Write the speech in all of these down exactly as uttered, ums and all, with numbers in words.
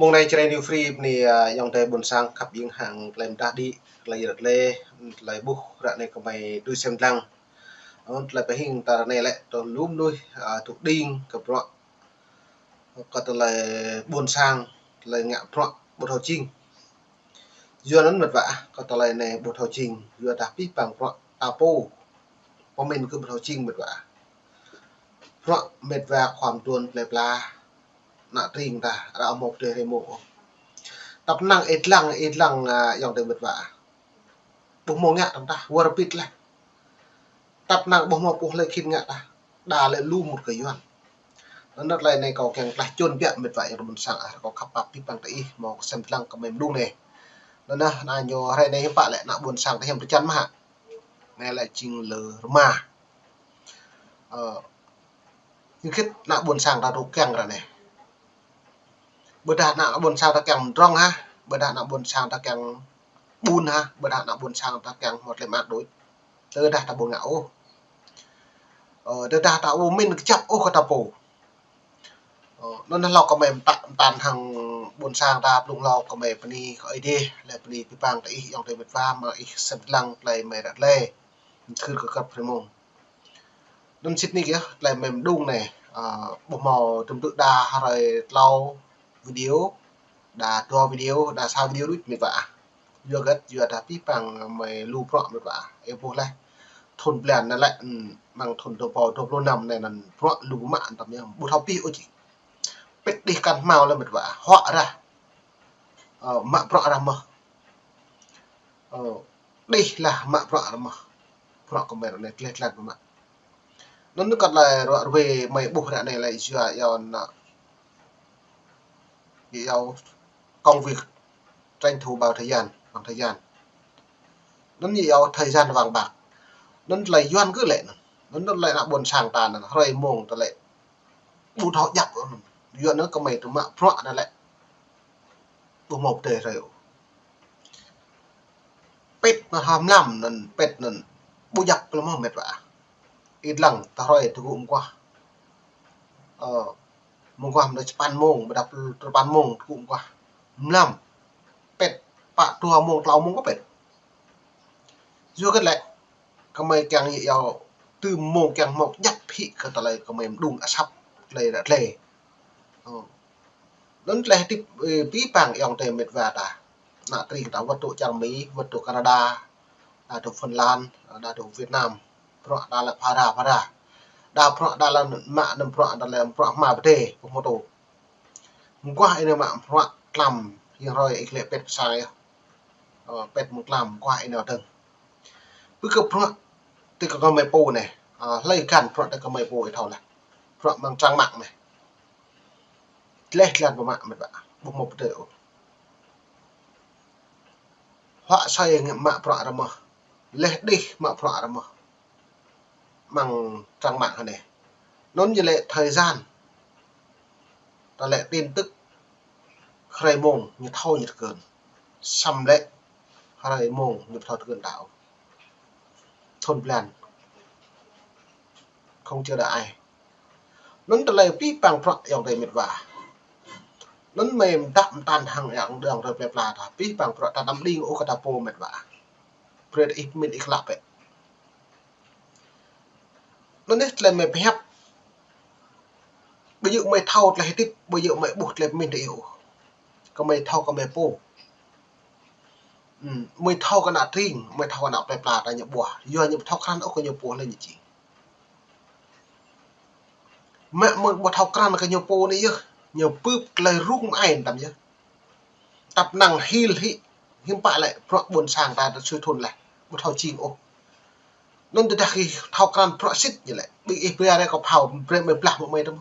Mông anai Jrai New Free bơni, a, ayŏng adơi ƀuôn sang khăp ƀing hăng tơlơi mơdah đĭ, tơlơi ră lĕ, tơlơi ƀuh ră anai kơmơi tui sem lăng. Ơ, tơlơi pơhing ta ră anai lĕ tơl lŏm nuih, a, tŭ đing kơ bruă, kơ tơlơi ƀuôn sang, tơlơi ngă bruă ƀu thâo jing. Yua anŭn mĕt wa ah, kơ tơlơi anai ƀu thâo jing, yua dah pih pang bruă ta pô, pơmĭn kơ ƀu thâo jing mĕt wa ah. Bruă mĕt wa khua mơtuan plơi pla, ană tring ta, ră mơ̆ pơdơi rai mông ôh. Tăp năng ih lăng, ih lăng, a, ayŏng adơi mĕt wa ah. Ƀu hmâo ngă tơm tah, wơr bĭt laih. Tăp năng ƀu hmâo pô hlơi khĭn ngă tah. Đa lĕ lu mŭt kơ Yuan. Anŭn tơlơi anai kâo kiăng klah čun biă mĕt wa ayŏng adơi ƀuôn sang ah, kâo khăp pap pih pang tơ ih, hmâo kơsem lăng kơmơi mơđung anai. Anŭn nah, anai ñu hrơi anai hiư̆m pă lĕ ană ƀuôn sang ta hiam pơčan mơ̆ hă. Anai lĕ jing lơ rơma. Ơ, hơget ană ƀuôn sang ta dŏ kiăng ră anai. Ƀôdah ană ƀuôn sang ta kiăng mơdrŏng hă, ƀôdah ană ƀuôn sang ta kiăng ƀun hă, ƀôdah ană ƀuôn sang ta kiăng hmâo tơlơi mơak đôč. Tơdah ta ƀu ngă ôh. Ơ, tơdah ta ƀu mĭn kơjăp ôh kơ ta pô. Ơ, anŭn hlâo kơmơi mơtă mơtăn hăng ƀuôn sang ta, blung hlâo kơmơi bơni kơ Ơi Adai, lĕ bơni pih pang tơ ih ayŏng adơi mĕt wa, mơ̆ ih sem lăng tơlơi mơi ră lĕ. Thưr kơ kăp rai mông. Anŭn sĭt nik yơh, tơlơi mơi mơđung anai, a, ƀu hmâo tơm tŭ đa hrơi tlâo video, đa dua video, đa sa video đôč mĕt wa ah. Yua hơget, yua dah pih pang mơi lu bruă mĕt wa ah. Ih ƀuh laih. Thun blan anai lĕ, ưm, mơ̆ng thun dua rơbâo dua pluh năm anai anŭn bruă lu mă tơm yơh, ƀu thâo pih ôh či. Pĭt đih kăn hmâo lĕ mĕt wa ah. Huă rah. Ơ, mă bruă rah mơ̆. Ơ, đih lah mă bruă rah mơ̆. Bruă kơmơi ră anai gleh glăn mă. Anŭn kơ tơlơi ruă ruê mơi ƀuh ră anai lĕ yua yua ană, yua công việc tranh thủ vào thời gian, bằng thời gian. Anŭn yua thời gian vàng bạc. Anŭn tơlơi Yuan kơ lĕ anŭn. Anŭn tơlơi ană ƀuôn sang ta anŭn, hrơi mông tơlơi ƀu thâo djăp ôh. Yua anŭn kơmơi tŭ mă bruă anŭn lĕ ƀu hmâo pơdơi rai ôh. Pĭt anŭn hăm lăm anŭn, pĭt anŭn ƀu djăp kơ lăm mơ̆ mĕt wa ah. Ih lăng tơ hrơi tơgŭ mơguah. Ơ, mơguah mơ̆ čơpăn mông, ƀôdah tơpăn mông tơgŭ mơguah. Mlam. Pĭt, pă dua mông, tlâo mông kơ pĭt. Yua hơget lĕ, kơmơi kiăng yua tơm mông kiăng hmâo djăp hĭ kơ tơlơi kơmơi mơđung asăp tơlơi ră lĕ. Ơ. Anŭn tơlơi hơdip, ơ, pih pang ayŏng adơi mĕt wa ta. Ană tring ta wơ̆t dŏ čar Mi, wơ̆t dŏ Canada, đa dŏ Phần Lan, đa dŏ Việt Nam. Bruă đa lĕ phara phara. Đa bruă đa lĕ mă anŭn bruă đa lĕ bruă hmua pơdơi, pơhmutu. Mơguah ih nao mă bruă tlam, hing hrơi ih lĕ pĭt pơ sang yơh. Ơ, pĭt mơ̆ng tlam, mơguah ih nao dơ̆ng. Ƀu kơ bruă tơ kơ kơmơi pô anai. Ơ, hlơi găn bruă tơ kơmơi pô ih thâo laih. Bruă mơ̆ng trang mạng anai. Gleh glăn pơmă mĕt wa ah. Ƀu hmâo pơdơi ôh. Huă soi ngă mă bruă rah mơ̆. Leh đih mă bruă rah mơ̆. Mơ̆ng trang mạng anai. Anŭn ñu lĕ thời gian. Ta lĕ tin tức hrơi mông ñu thâo ñu tơkơn. Săm lĕ hrơi mông ñu thâo tơkơn đaŏ. Thun blan. Không chờ đợi ai. Anŭn tơlơi pih pang bruă ayŏng adơi mĕt wa. Anŭn mơi mơtă mơtăn hăng ayŏng adơi plơi pla ta. Pih pang bruă ta đăm đing ôh kơ ta pô mĕt wa. Brơi ih pơmĭn ih klă bĕ. Anŭn yơh tơlơi mơi pơhiăp. Ƀu djơ̆ mơi thâo tơlơi hơdip, ƀu djơ̆ mơi ƀuh tơlơi pơmĭn tơ ih ôh. Kơmơi thâo kơmơi pô. Ưm, mơi thâo kơ ană tring, mơi thâo kơ ană plơi pla ta ñu ƀuh. Yua ñu ƀu thâo krăn ôh kơ ñu pô hlơi ñu jing. Mă mơ̆ng ƀu thâo krăn kơ ñu pô anai yơh, ñu bưp tơlơi rŭng ai tơm yơh. Tăp năng hil hĭ, hiư̆m pă lĕ bruă ƀuôn sang ta tơ sui thun laih, ƀu thâo jing ôh. Anŭn tơdah ih thâo krăn bruă sĭt ñu lĕ, ƀing ih brơi rai kơ phao, brơi mơi blah mơ̆ mơi tơm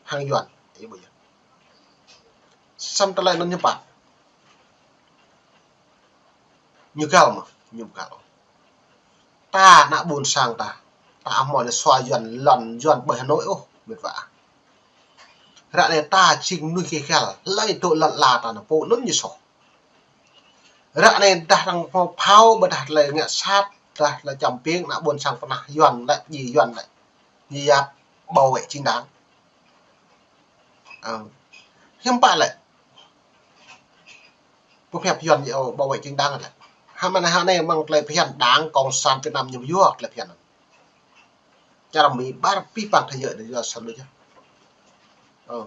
hăng Yuan. Ih ƀuh yơh. Săm tơlơi anŭn ñu pă. Ñu găl mơ̆, ñu găl. Ta ană ƀuôn sang ta, ta hmâo anai sua Yuan lŏn Yuan ƀơi Hà Nội ôh, mĕt wa. Ră anai ta jing mơnuih gêh găl, hlơi dŏ lŏn ala ta anai pô anŭn ñu soh. Ră anai dah arăng hmâo phao, ƀôdah tơlơi ngă sat, dah tơlơi čăm ƀing ană ƀuôn sang pơnah Yuan lĕ, ji Yuan lĕ. Ñu yap bảo vệ chính đáng. Ơ. Hiư̆m pă lĕ. Pơhiăp Yuan yơh, bảo vệ chính đáng lĕ. Hă mơ̆n hă anai mơ̆ng tơlơi phiăn Đảng Cộng sản Việt Nam ñu yua tơlơi phiăn. Čar Mi ƀar pih pang thế giới anai yua săn đôč yơh. Ơ.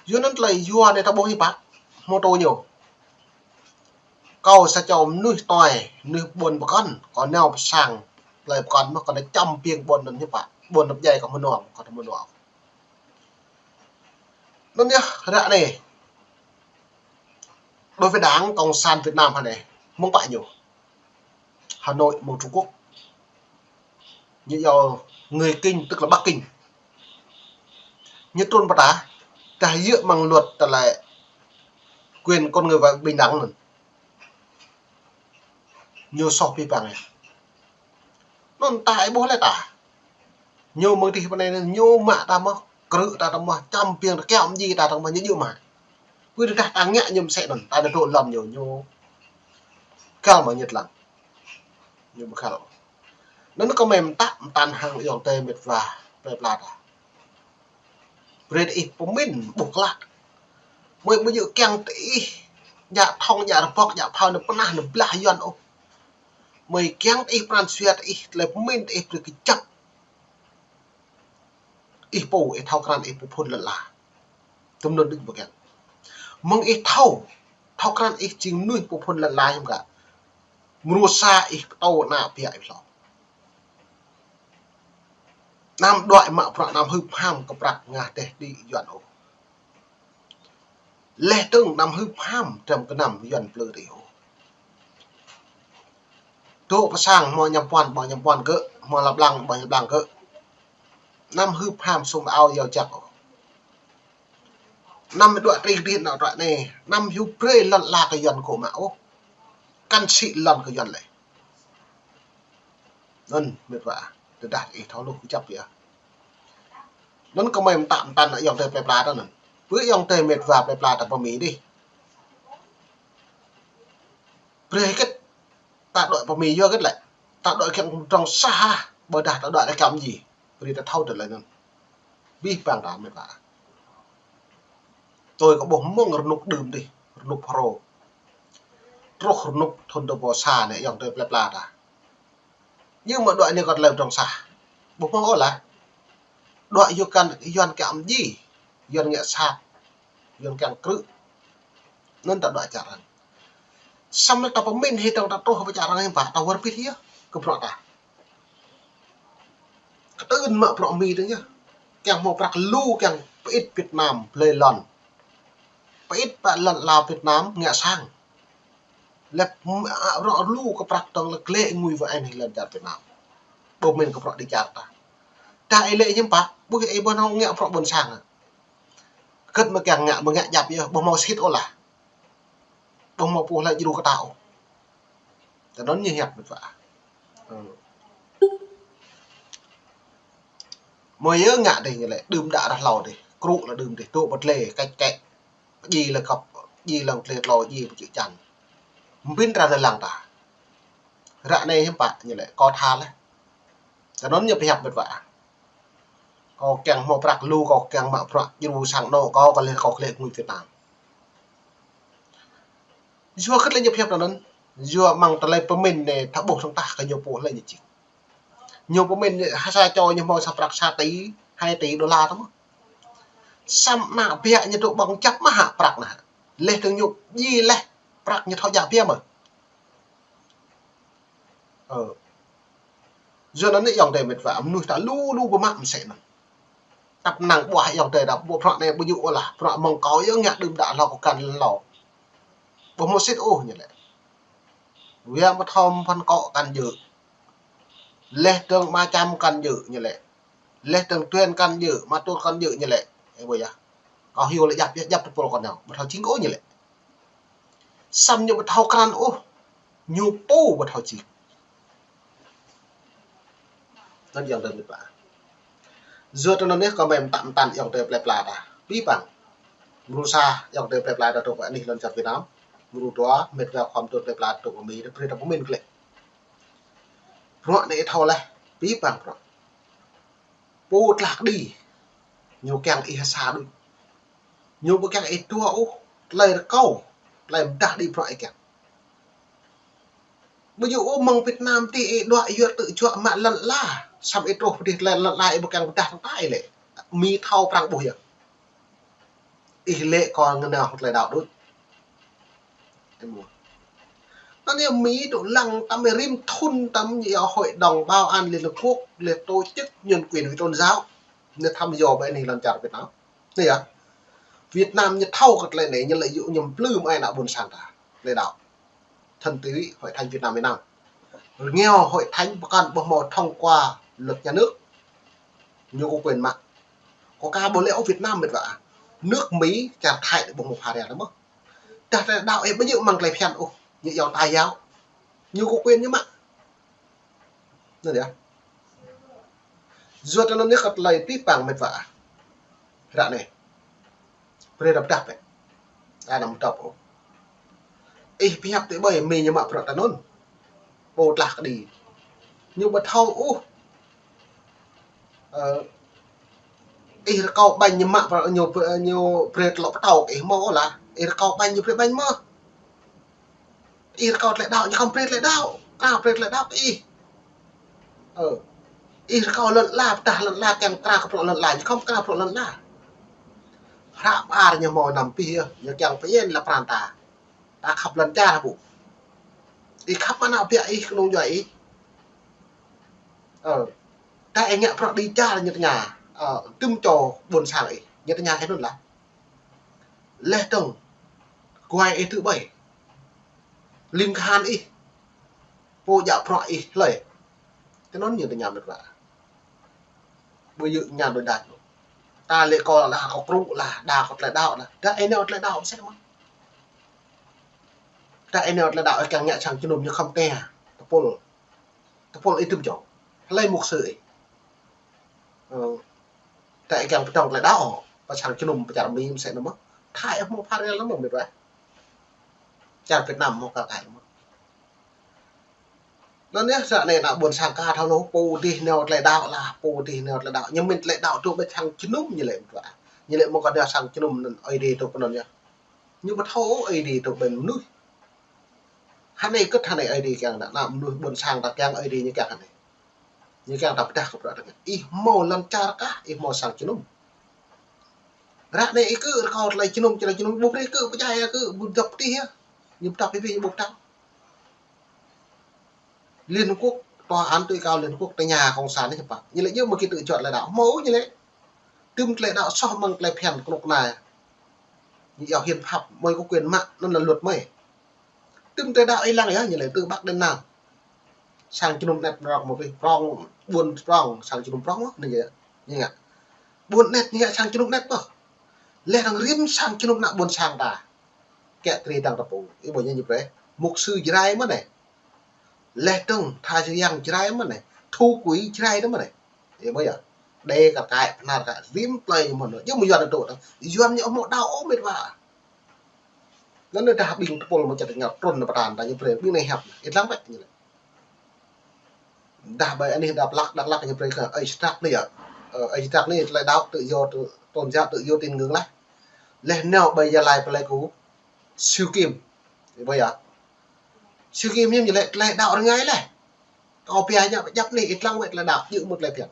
Yua anŭn tơlơi yua anai ta ƀuh hiư̆m pă. Hmâo tui ñu. Kâo sa čô mơnuih tuai, mơnuih ƀôn pơkŏn, kâo nao pơ sang tơlơi pơkŏn mơ̆ kâo nao čăm ƀing ƀôn anŭn hiư̆m pă. Ƀôn anŭn djai kâo hmâo nao, kâo hmâo nao. Anŭn yơh, ră anai. Đối với Đảng Cộng sản Việt Nam hă anai, mơ̆ng pă ñu. Hà Nội, mơ̆ng Trung Quốc. Ñu yua người Kinh, tức là Bắc Kinh. Ñu trŭn pơ ta, ta yua mơ̆ng luật tơlơi quyền con người và bình đẳng anŭn. Ñu soh pih pang yơh. Anŭn ta ih ƀuh lĕ ta. Ñu mơ̆ng tih pơ anai anŭn, ñu mă ta mơ̆, krư̆ ta ta mơ̆, čăm ƀing ta kiăng mơji ta ta mơ̆, ñu yua mă. Pui tơdah ta ngă ñu mơsĕ anŭn, ta nao tŭ lŏn ñu, ñu kal mơ̆ ñu lăng. Ñu ƀu kal. Anŭn kâo mơ̆ mơtă mơtăn hăng ayŏng adơi met wa plơi pla ta. Brơi ih pơmĭn ƀuh klă. Mơi ƀu djơ̆ kiăng tơ ih djă thŏng, djă rơbŏk, djă phao nao pơnah nao blah Yuan ôh. Mơi kiăng tơ ih pran jua tơ ih, tơlơi pơmĭn tơ ih brơi kơjăp. Ih pô, ih thâo krăn ih pô phŭn lŏn ala. Tơm anŭn đĭ ƀu kiăng. Mơ̆ng ih thâo, thâo krăn ih jing mơnuih pô phŭn lŏn ala hiư̆m kă. Mrô sa ih pơtô ană biă ih hlâo. Anăm đuaĭ mă bruă, anăm hưp ham kơ prăk ngă teh đĭ Yuan ôh. Laih dơ̆ng anăm hưp ham dram gơnam Yuan plư tơ ih ôh. Dŏ pơ sang hmâo ñăm puăn, ƀơ̆ng ñăm puăn gơ̆, hmâo lap lăng, ƀơ̆ng lap lăng gơ̆. Anăm hưp ham sum ao yao jak ôh. Anăm đuaĭ tri kơdih anŏ trăk anai, anăm hyu brơi lŏn ala kơ Yuan kơ mă ôh. Kăn sĭ lŏn kơ Yuan lĕ. Anŭn, met wa, tơdah ih thâo hluh kơjăp yơh. Anŭn kâo mơ̆ mơtă mơtăn ayŏng adơi plơi pla ta anŭn. Pơ ayŏng adơi met wa plơi pla ta pơ Mi dih. Brơi hơget ta đuaĭ pơ Mi yua hơget lĕ. Ta đuaĭ kiăng pơdrŏng sah hă, ƀôdah ta đuaĭ lĕ kiăng mơji. Brơi ta thâo tơlơi anŭn. Pih pang ta met wa. Tui kâo ƀuh mơ̆ng rơnŭk đưm dih, rơnŭk Phrô. Truh rơnŭk thŭn dua rơbâo sa anai ayŏng adơi plơi pla ta. Ñu mơ̆ đuaĭ anai kơ tơlơi pơdrŏng sah. Ƀu hmâo ôh lah. Đuaĭ yua kăn Yuan kiăng mơji, Yuan ngă sat, Yuan kiăng krư̆. Anŭn ta đuaĭ čar arăng. Samơ̆ ta pơmĭn hĭ tơ̆ng ta truh pơ čar arăng hiư̆m pă, ta wơr bĭt yơh kơ bruă ta. Kơtưn mă bruă Mi dơ̆ng yơh. Kiăng hmâo prăk lu kiăng pơit Việt Nam blơi lŏn. Pơit pă lŏn ala Việt Nam ngă sang. Lĕ m-, a, bruă lu kơ prăk dơ̆ng lĕ glĕ ngui wơ̆t anai lŏn čar Việt Nam. Ƀu mĭn kơ bruă đĭ čar ta. Tơdah ih lĕ hiư̆m pă, ƀuh ih ƀu hmâo ngă bruă ƀôn sang. Hơget mơ̆ kiăng ngă, mơ̆ ngă djăp yơh, ƀu hmâo sĭt ôh lah. Ƀu hmâo pô hlơi djru kơ ta ôh. Tơ anŭn ñu hiăp met wa. Mơi yơh ngă dih ñu lĕ, đưm đă rah hlâo dih, krŭ lĕ đưm dih, dŏ pơ dlê, kĕč kĕ. Djai lĕ kŏp, djai lăng dlê tlâo, djai pơ čư̆ čan. Ƀing ta lĕ lăng ta. Ră anai hiư̆m pă ñu lĕ, kâo tha lĕ. Tơ anŭn ñu pơhiăp met wa. Kâo kiăng hmâo prăk lu, kâo kiăng mă bruă djru sang anŏ kâo, kâo lĕ kâo glĕ ngui Việt Nam. Yua hơget lĕ ñu pơhiăp tơ anŭn. Yua mơ̆ng tơlơi pơmĭn anai ta ƀuh tơ̆ng tah kơ ñu pô hlơi ñu jing. Ñu pơmĭn ha sa čô ñu hmâo sa prăk sa tỉ, hai tỉ đô la tơ mơ̆. Samơ̆ ană biă ñu dŏ ƀơ̆ng čăp mă hă prăk anŭn hă. Laih dơ̆ng ñu djai laih prăk ñu thâo djă biă mơ̆. Ơ. Yua anŭn anai ayŏng adơi met wa, mơnuih ta lu lu ƀu mă mơsĕ anŭn. Tăp năng ƀuah ayŏng adơi ta ƀuh bruă anai ƀu djơ̆ ôh lah, bruă mơ̆ng kâo yơh ngă đưm đă hlâo kơ kăn lŏn. Ƀu hmâo sĭt ôh ñu lĕ. Wia mơthom phăn kŏ kăn djơ̆. Laih dơ̆ng ma čăm kăn djơ̆ ñu lĕ. Laih dơ̆ng tuyên kăn djơ̆, ma tŭt kăn djơ̆ ñu lĕ. Ơ ƀuh yơh. Kâo hyu lĕ djăp yơh, djăp tơpul kâo nao. Ƀu thâo jing ôh ñu lĕ. Samơ̆ ñu ƀu thâo krăn ôh. Ñu pô ƀu thâo jing. Anŭn ayŏng adơi met wa. Yua tơ anŭn anai kâo mơ̆ mơtă mơtăn ayŏng adơi plơi pla ta. Pih pang. Mrô sa ayŏng adơi plơi pla ta dŏ pơ anih lŏn čar Việt Nam. Mrô dua met wa khua mơtŭn plơi pla dŏ pơ Mi, brơi ta pơmĭn glĕ. Bruă anai thâo laih, pih pang bruă. Pô tlah kơđi, ñu kiăng ih sa đôč. Ñu ƀu kiăng ih dua ôh, tơlơi rơkâo. Tơlơi pơdah đĭ bruă ih kiăng. Ƀu djơ̆ ôh mơ̆ng Việt Nam tih ih đuaĭ yua tơjuă mă lŏn ala. Samơ̆ ih truh pơ tih tơlơi lŏn ala ih ƀu kiăng pơdah tơngan ih lĕ. Mi thâo prăng ƀuh yơh. Ih lĕ kơ ngă nao hơt tơlơi đaŏ đôč. Anŭn yơh Mi tŭ lăng tăm rĭm thŭn tăm ñu yua Hội đồng Bảo an Liên Hợp Quốc, lĕ tổ chức nhân quyền về tôn giáo. Ñu thăm dò ƀơi anih lŏn čar Việt Nam. Anai yơh. Việt Nam ñu thâo kơ tơlơi anai, ñu lĕ yua ñu plư mă ai nao ƀôn sang ta. Tơlơi đaŏ. Thuần túy Hội Thánh Việt Nam Việt Nam. Rơngiao Hội Thánh pơkŏn ƀu hmâo thông qua luật nhà nước. Ñu có quyền mă. Kơ ka ƀu lĕ ôh Việt Nam mĕt wa. Nước Mỹ, čar Thái ƀu hmâo phara lăm mơ̆. Tơdah tơlơi đaŏ ih ƀu djơ̆ mơ̆ng tơlơi phiăn ôh. Ñu yua tai yao. Ñu có quyền ñu mă. Anŭn yơh. Yua tui anŭn yơh kơ tơlơi pĭ păng mĕt wa. Ră anai. Brơi ră pơdah bĕ. Anăm dŏp ôh. Ih pơhiăp tui ƀơi Mi ñu mă bruă tui anŭn. Pô tlah kơđi. Ñu ƀu thâo ôh. Ơ, ih rơkâo ƀañ ñu mă bruă ñu, ñu brơi tơlŏ pơtâo kơ ih mơ̆ lah. Ih rơkâo ƀañ ñu brơi ƀañ mơ̆. Ih rơkâo tơlơi đaŏ, ñu khŏm brơi tơlơi đaŏ, kơ brơi tơlơi đaŏ kơ ih. Ơ. Ih rơkâo lŏn ala, pơdah lŏn ala, kiăng kơ bruă lŏn ala, ñu khŏm kơ bruă lŏn ala. Hră ƀar ñu hmâo năm pih yơh, ñu kiăng pơyên lŏn pran ta. Ta khăp lŏn čar ƀu. Ih khăp mơ̆ ană ƀiă ih kơnung djuai ih. Ơ. Ta ih ngă bruă đĭ čar ñu tơña. Ơ, tơm čô ƀôn sang ih, ñu tơña kơ anŭn lah. Leh tơ̆ng, guai ih tŭ ƀơi. Ling khan ih. Pô djă bruă ih hlơi. Tui anŭn ñu tơña mĕt wa. Ƀu djơ̆ ñu đôč đač. Ta lĕ kơ lah, kơ krŭ lah, đa kơ tơlơi đaŏ lah. Tơdah ih nao tơlơi đaŏ mơsĕ mơ̆n. Tơdah ih nao tơlơi đaŏ ih kiăng ngă sang jơnum ñu khŏm tơña. Tơpul. Tơpul ih tơm čô. Hlơi mục sư ih. Ơ, tơdah ih kiăng pơdŏng tơlơi đaŏ, pơ sang jơnum pơ čar Mi mơsĕ anŭn mơ̆. Thai ih hmâo phara lăm mơ̆ mĕt wa. Čar Việt Nam hmâo kar kaĭ lăm mơ̆. Anŭn yơh ră anai ană ƀôn sang ka thâo lu pô dih nao tơlơi đaŏ lah, pô dih nao tơlơi đaŏ. Ñu mĭn tơlơi đaŏ truh ƀơi sang jơnum ñu lĕ mĕt wa. Ñu lĕ mơ̆ kơ nao sang jơnum anŭn Ơi Adai truh pơ anŭn yơh. Ñu ƀu thâo Ơi Adai truh ƀơi mơnuih. Hơnai kơ̆t hơnai Ơi Adai kiăng ană, ană mơnuih ƀôn sang ta kiăng Ơi Adai ñu kiăng hơnai. Ñu kiăng ta pơdah kơ bruă tơngan. Ih hmâo lŏn čar kah, ih hmâo sang jơnum. Ră anai ih kơ rơkâo tơlơi jơnum, tơlơi jơnum ƀu brơi kơ, pơdjai kơ, ƀu dŏp tih yơh. Ñu pơdŏp ih ƀu dŏp. Liên Hợp Quốc, Tòa án Tối Cao Liên Hợp Quốc tơña cộng sản anai čơpă. Ñu lĕ yơh mơ̆ kơ tơjuă tơlơi đaŏ. Hmâo ñu lĕ. Tơm tơlơi đaŏ soh mơ̆ng tơlơi phiăn kơnuk kơna. Ñu yua hiến pháp, mơi có quyền mă, anŭn là luật mơi. Tơm tơlơi đaŏ ih lăng yơh, ñu lĕ từ Bắc đến Nam. Sang jơnum anet prŏng mơ̆, prŏng, ƀuôn prŏng, sang jơnum prŏng mơ̆, anai yơh. Ñu ngă. Ƀuôn anet ñu ngă sang jơnum anet mơ̆. Leh dơ̆ng rĭm sang jơnum ană ƀôn sang ta. Kĕ tri tăng ta pô, ih ƀuh ñu ñu brơi. Mục sư Jrai mơ̆ anai. Leh dơ̆ng, tha sư yang Jrai mơ̆ anai. Thủ quỹ Jrai mơ̆ anai. Ih ƀuh yơh. Đe kar kaĭ, Bahnar kar kaĭ, rĭm plơi ñu mơ̆n. Yua mơ̆ Yuan dŏ dơ̆ng. Yuan ñu hmâo đaŏ ôh mĕt wa. Anŭn tơdah ƀing tơpul mơ̆ čăt ngă trŭn nao pơtă ta ñu brơi ƀing anai hiăp. Ih lăng bĕ ñu lĕ. Tơdah ƀơi anih Dak Lak, Dak Lak ñu brơi kơ Ơi Stak anai yơh. Ơ, Ơi Stak anai tơlơi đaŏ tự do, tự, tôn giáo tự do tín ngưỡng lah. Leh nao ƀơi Gia Lai Pleiku. Siu Kim. Ih ƀuh yơh. Siu Kim ñu lĕ tơlơi đaŏ rơngai leh. Kâo pia ñu pơdjăp anai ih lăng bĕ tơlơi đaŏ, djơ̆ mơ̆ tơlơi phiăn.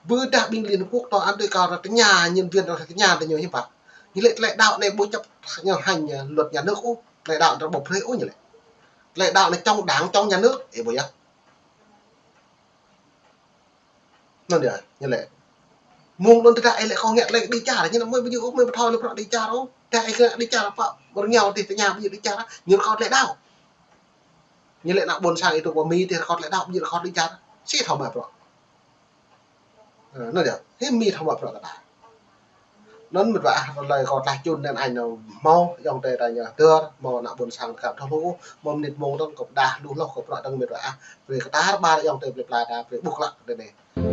Ƀôdah ƀing Liên Hợp Quốc, Tòa án Tối Cao ta tơña, nhân viên ta tơña tơ ñu hiư̆m pă. Ñu lĕ tơlơi đaŏ anai ƀu chấp ñu hành luật nhà nước ôh. Tơlơi đaŏ ta ƀu brơi ôh ñu lĕ. Tơlơi đaŏ anai chống đảng, chống nhà nước. Ih ƀuh yơh. Anŭn yơh, ñu lĕ. Mơ̆ng anŭn tơdah ih lĕ kơ ngă tơlơi đĭ čar, ñu lĕ mơi ƀu djơ̆ ôh, mơi ƀu thâo lĕ bruă đĭ čar ôh. Tơdah ih kơ đĭ čar pă, rơngiao tih tơña ƀu djơ̆ đĭ čar, ñu rơkâo tơlơi đaŏ. Ñu lĕ ană ƀôn sang ih truh pơ Mi tih rơkâo tơlơi đaŏ, ƀu djơ̆ rơkâo đĭ čar. Sĭt thâo mă bruă. Ơ, anŭn yơh, hiư̆m Mi thâo mă bruă kơ ta. Anŭn mĕt wa ah, tơlơi kâo tlaih čun anŭn anai ñu hmâo, ayŏng adơi ta ñu dơr, hmâo ană ƀôn sang ta kăp thâo hluh, hmâo mơnit mông dơ̆ng kâo pơdah lu hloh kơ bruă dơ̆ng mĕt wa ah. Brơi kơ tar ƀar ayŏng adơi plơi pla ta, brơi ƀuh klă kơ tơlơi anai.